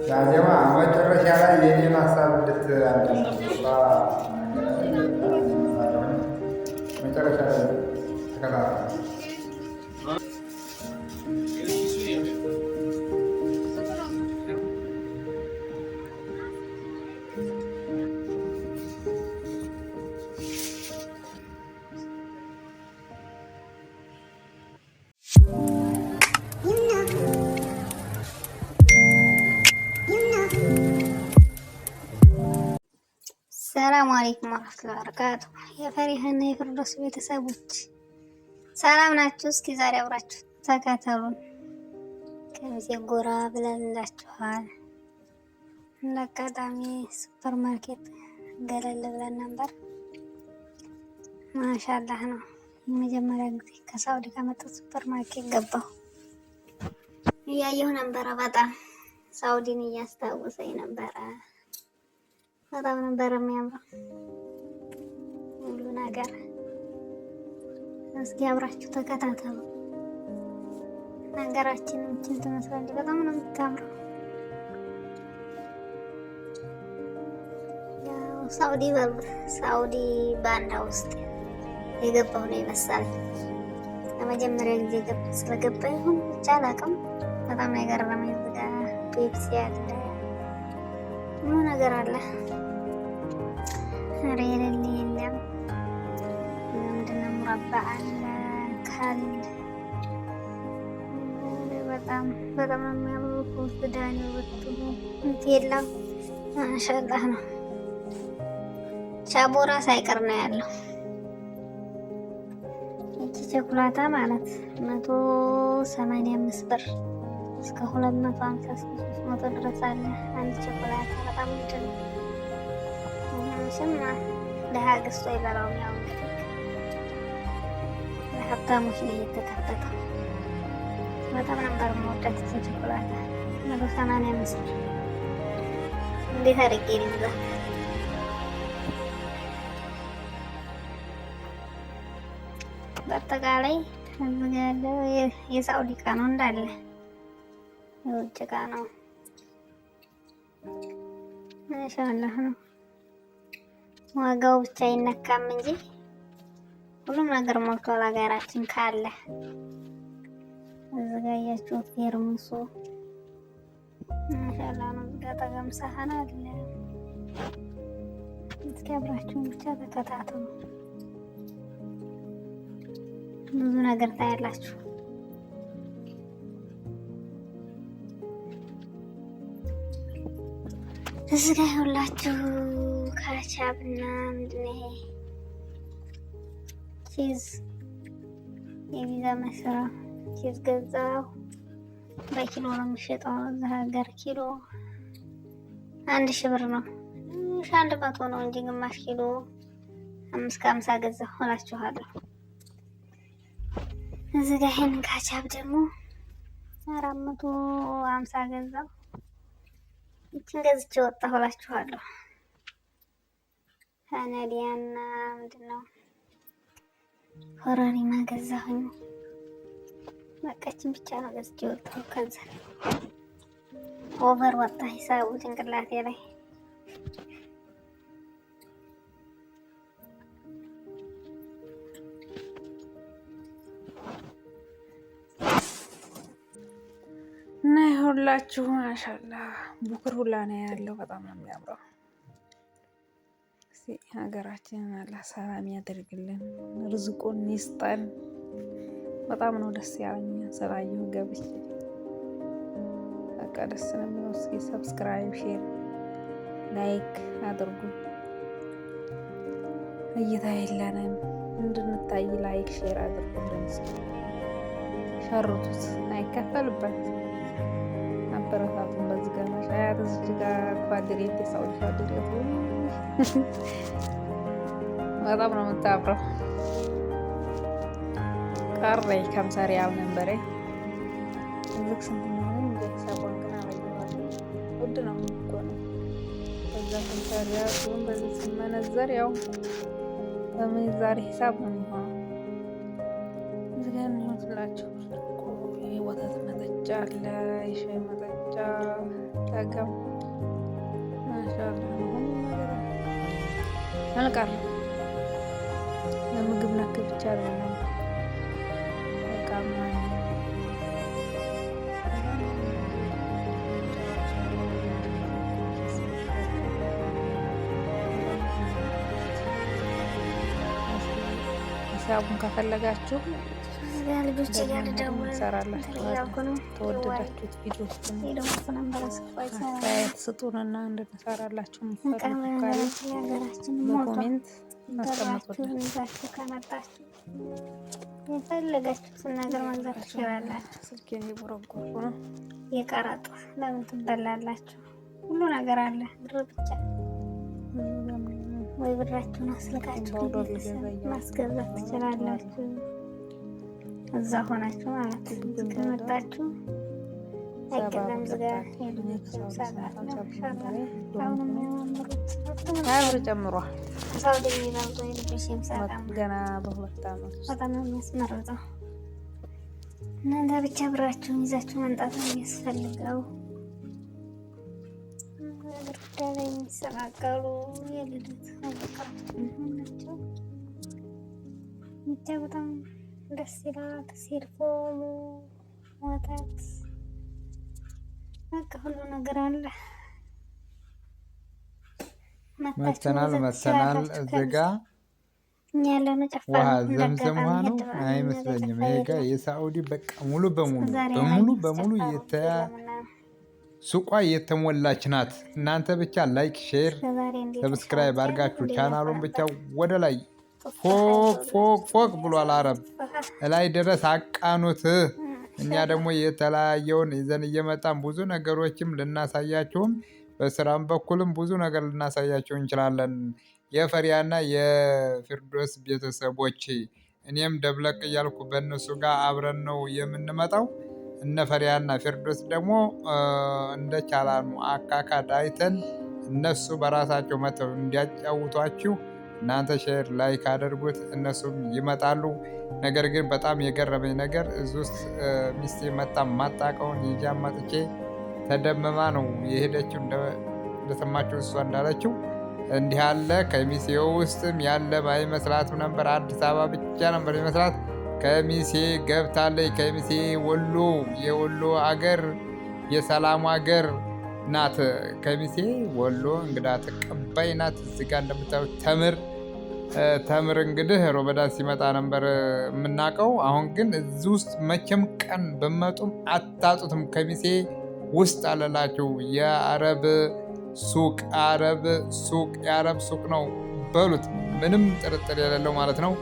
ያጀማ መጨረሻ ላይ የኔን ሀሳብ እንድት መጨረሻ ላይ ተከታተል። ሰላም አለይኩም ወራህመቱላሂ ወበረካቱ። የፈሪሃና የፍርዶስ ቤተሰቦች ሰላም ናችሁ? እስኪ ዛሬ አብራችሁ ተከተሉን። ከሚሴ ጎራ ብለንላችኋል። እንደ አጋጣሚ ሱፐር ማርኬት ገለል ብለን ነበር። ማሻላህ ነው። የመጀመሪያ ጊዜ ከሳውዲ ከመጣሁ ሱፐር ማርኬት ገባሁ። እያየሁ ነበረ። በጣም ሳውዲን እያስታወሰኝ ነበረ። በጣም ነበር የሚያምረው ሁሉ ነገር። እስኪ አብራችሁ ተከታተሉ። ነገራችን ምችን ትመስላለች። በጣም ነው የምታምረው። ያው ሳውዲ በሉት ሳውዲ ባንዳ ውስጥ የገባሁ ነው የመሰለኝ። ለመጀመሪያ ጊዜ ስለገባ ይሁን ብቻ አላውቅም። በጣም ነው የገረመኝ። እዚህ ጋ ፔፕሲ አለ፣ ሁሉ ነገር አለ። ኧረ የሌለ የለም። ምንድነው ሙረባ አለ፣ ካል በጣም በጣም የሚያምሩ ሱዳኒ ብትሉ የለም። ማሻአላህ ነው። ቻቦራ ሳይቀር ነው ያለው። ይቺ ቸኩላታ ማለት 185 ብር እስከ 250 እስከ 300 ድረስ አለ አንድ ቸኩላታ። በጣም ውድ ነው። ይህም ደሃ ገዝቶ አይበላውም። ያው እንግዲህ ለሀብታሞች ነው እየተከፈተው። በጣም ነበር የምወዳት ይችን ቸኩላታ 185 ብር። እንዴት አድርጌ ልግዛት? በአጠቃላይ እዚህ ጋ ያለው የሳውዲ እቃ ነው እንዳለ የውጭ እቃ ነው። ማሻአላህ ነው። ዋጋው ብቻ አይነካም እንጂ ሁሉም ነገር ሞልቷል ሀገራችን ካለ። እዚህ ጋ ያያችሁት ፌርሙሱ ማሻአላህ ነው። እዚህ ጋ ጠገም ሳህን አለ። እስኪ አብራችሁን ብቻ ተከታተሉ። ብዙ ነገር ታያላችሁ። እዚህ ጋር ሁላችሁ ካቻብ እና ምንድን ነው ይሄ cheese የፒዛ መስሪያ cheese ገዛሁ። በኪሎ ነው የሚሸጠው እዚህ ሀገር ኪሎ 1000 ብር ነው። 100 ነው እንጂ ግማሽ ኪሎ 5.50 ገዛሁ እላችኋለሁ። እዚህ ጋር ይሄን ካቻብ ደግሞ 450 ገዛሁ። ይችን ገዝቼ ወጣሁ እላችኋለሁ። ካናዲያና ምንድን ነው ኮረሪማ ገዛሁኝ። በቃችን ብቻ ነው ገዝቼ ወጣሁ። ከዛ over ወጣ ሂሳቡ ጭንቅላቴ ላይ። እና ይኸውላችሁ ማሻላ ቡክር ሁላ ነው ያለው። በጣም ነው የሚያምረው። እስኪ ሀገራችንን አላህ ሰላም ያደርግልን፣ ርዝቁን ይስጠን። በጣም ነው ደስ ያለኝ ስላየሁ ገብቼ በቃ ደስ ነው የሚለው። እስኪ subscribe፣ share፣ like አድርጉ። እይታ የለንም እንድንታይ like share አድርጉልን። እስኪ ሸርቱት፣ አይከፈልበት አበረታቱን። በዚህ ጋር ማሻያት እዚህ ጋር ኳድሬት የሳውዲ ኳድሬት በጣም ነው የምታምረው። ቀረኝ ከምሳ ሪያል ነበረ። እዚህ ስንት ነው እንደ ሂሳቧን ግን አላየኋትም። ውድ ነው እኮ ነው። በዛ ከምሳ ሪያል ሲሆን በዚህ ሲመነዘር ያው በምንዛሬ ሂሳብ ነው የሚሆነው። እዚህ ጋር የሚሆንላቸው ብርጭቆ የወተት መጠጫ መጠጫ አለ፣ የሻይ መጠጫ ጠገም ማሻአላህ ሁሉ ነገር አልቀረም። ለምግብ ነክ ብቻ አይደለም። በቃ ሂሳቡን ከፈለጋችሁ ልጆች ጋር ደውል እንሰራላችኋለን። ተወደዳችሁት ቪዲዮ አስተያየት ስጡንና እንድንሰራላችሁ የምትፈልጉ ካለ በ comment አስቀምጡልን። ይዛችሁ ከመጣችሁ የፈለጋችሁትን ነገር መግዛት ትችላላችሁ። ስልኬን እየቦረቦርኩ ነው። የቀረጥ ለምን ትበላላችሁ? ሁሉ ነገር አለ። ብር ብቻ ወይ ብራችሁን አስልካችሁ ማስገዛት ትችላላችሁ። እዛ ሆናችሁ ማለት ነው። ከመጣችሁ አይገዛም። ዝጋ ብር ጨምሯል። ሳውዲ የሚበልጡ የልጆች የምሳቃ ገና በ2 አመት ውስጥ በጣም ነው የሚያስመርጠው። እናንተ ብቻ ብራችሁን ይዛችሁ መምጣት ነው የሚያስፈልገው። ግድግዳ ላይ የሚሰቃቀሉ የልደት እቃዎች ናቸው። ብቻ በጣም ደስ ይላል። ሲልፎሙ ወተት፣ በቃ ሁሉ ነገር አለ። መተናል መተናል እዚህ ጋ እኛ ያለነው ጨፋ ውሃ ነው። ዘምዘም ውሃ ነው አይመስለኝም። ይሄ ጋ የሳዑዲ በቃ ሙሉ በሙሉ በሙሉ በሙሉ ሱቋ የተሞላች ናት። እናንተ ብቻ like፣ share፣ subscribe አድርጋችሁ ቻናሉን ብቻ ወደ ላይ ፎቅ ፎቅ ፎቅ ብሏል አረብ እላይ ድረስ አቃኑት። እኛ ደግሞ የተለያየውን ይዘን እየመጣን ብዙ ነገሮችም ልናሳያችሁም በስራም በኩልም ብዙ ነገር ልናሳያችሁ እንችላለን። የፈሪያና የፊርዶስ ቤተሰቦች እኔም ደብለቅ እያልኩ በእነሱ ጋር አብረን ነው የምንመጣው። እነ ፈሪያና ፊርዶስ ደግሞ እንደ ቻላኑ አካካድ አይተን እነሱ በራሳቸው መጥተው እንዲያጫውቷችሁ እናንተ share like አድርጉት፣ እነሱም ይመጣሉ። ነገር ግን በጣም የገረመኝ ነገር እዚህ ውስጥ ሚስቴ መጣ ማጣቀውን ይዣ መጥቼ ተደምማ ነው የሄደችው። እንደሰማችሁ እሷ እንዳለችው እንዲህ አለ ከሚሴው ውስጥም ያለ አይመስላትም ነበር። አዲስ አበባ ብቻ ነበር ይመስላት። ከሚሴ ገብታለች። ከሚሴ ወሎ፣ የወሎ አገር የሰላሙ አገር ናት። ከሚሴ ወሎ እንግዳ ተቀባይ ናት። እዚህ ጋር እንደምታዩት ተምር ተምር እንግዲህ ሮበዳን ሲመጣ ነበር የምናውቀው። አሁን ግን እዚህ ውስጥ መቼም ቀን በመጡም አታጡትም። ከሚሴ ውስጥ አለላችሁ የአረብ ሱቅ አረብ ሱቅ የአረብ ሱቅ ነው በሉት፣ ምንም ጥርጥር የሌለው ማለት ነው።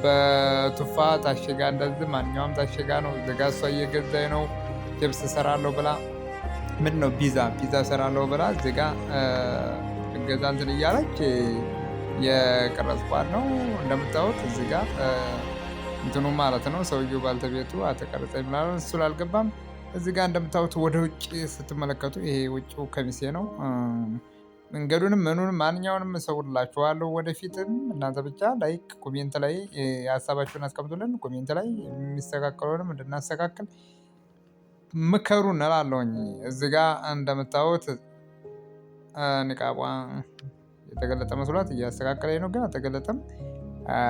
በቱፋ ታሽጋ እንደዚህ ማንኛውም ታሽጋ ነው። እዚህ ጋ እሷ እየገዛኝ ነው። ችብስ እሰራለሁ ብላ ምን ነው ፒዛ ፒዛ እሰራለሁ ብላ እዚህ ጋ እገዛ እንትን እያለች የቀረጽኳት ነው። እንደምታዩት እዚህ ጋ እንትኑ ማለት ነው። ሰውየው ባልተቤቱ አተቀረጸ ምናምን እሱ ላልገባም። እዚህ ጋር እንደምታዩት ወደ ውጭ ስትመለከቱ ይሄ ውጭው ከሚሴ ነው። መንገዱንም ምኑንም ማንኛውንም እሰውላችኋለሁ ወደፊትም። እናንተ ብቻ like comment ላይ ሀሳባችሁን አስቀምጡልን። comment ላይ የሚስተካከለውንም እንድናስተካክል ምከሩ እንላለሁኝ። እዚህ ጋ እንደምታዩት ንቃቧ የተገለጠ መስሏት እያስተካከለኝ ነው፣ ግን አልተገለጠም።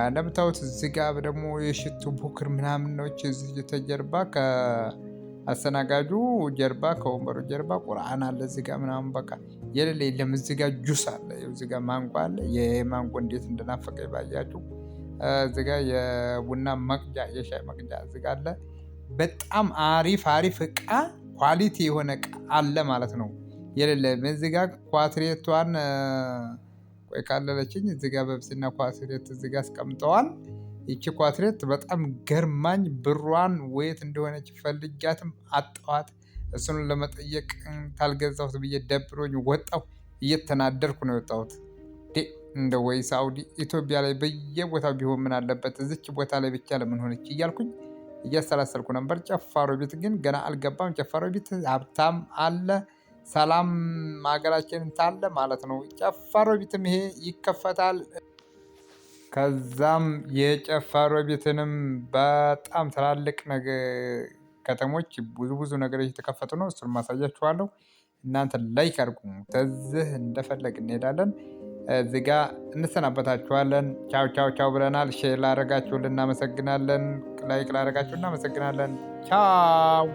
እንደምታዩት እዚህ ጋ ደግሞ የሽቱ ቡክር ምናምን ነች። እዚህ ተጀርባ ከአስተናጋጁ ጀርባ ከወንበሩ ጀርባ ቁርአን አለ እዚህ ጋ ምናምን በቃ የሌለ የለም። እዚህ ጋ ጁስ አለ፣ እዚህ ጋ ማንጎ አለ። የማንጎ እንዴት እንደናፈቀ ባያችሁ። እዚህ ጋ የቡና መቅጃ የሻይ መቅጃ እዚህ ጋ አለ። በጣም አሪፍ አሪፍ እቃ quality የሆነ እቃ አለ ማለት ነው። የሌለ እዚህ ጋ ኳትሬቷን ቆይ ካለለችኝ እዚህ ጋ በብሲና ኳትሬት እዚህ ጋ አስቀምጠዋል። ይቺ ኳትሬት በጣም ገርማኝ ብሯን ወየት እንደሆነች ፈልጊያትም አጣኋት። እሱን ለመጠየቅ ታልገዛሁት ብዬ ደብሮኝ ወጣሁ። እየተናደርኩ ነው የወጣሁት። እንደ ወይ ሳውዲ ኢትዮጵያ ላይ በየቦታው ቢሆን ምን አለበት እዚች ቦታ ላይ ብቻ ለምን ሆነች እያልኩኝ እያሰላሰልኩ ነበር። ጨፋሮ ቤት ግን ገና አልገባም። ጨፋሮ ቤት ሀብታም አለ፣ ሰላም ሀገራችን ታለ ማለት ነው። ጨፋሮ ቤትም ይሄ ይከፈታል። ከዛም የጨፋሮ ቤትንም በጣም ትላልቅ ከተሞች ብዙ ብዙ ነገሮች የተከፈቱ ነው። እሱን ማሳያችኋለሁ። እናንተ like አድርጉ። ተዝህ እንደፈለግ እንሄዳለን። እዚህ ጋ እንሰናበታችኋለን። ቻው ቻው ቻው ብለናል። Share ላደረጋችሁ እናመሰግናለን። Like ላደረጋችሁ እናመሰግናለን። ቻው።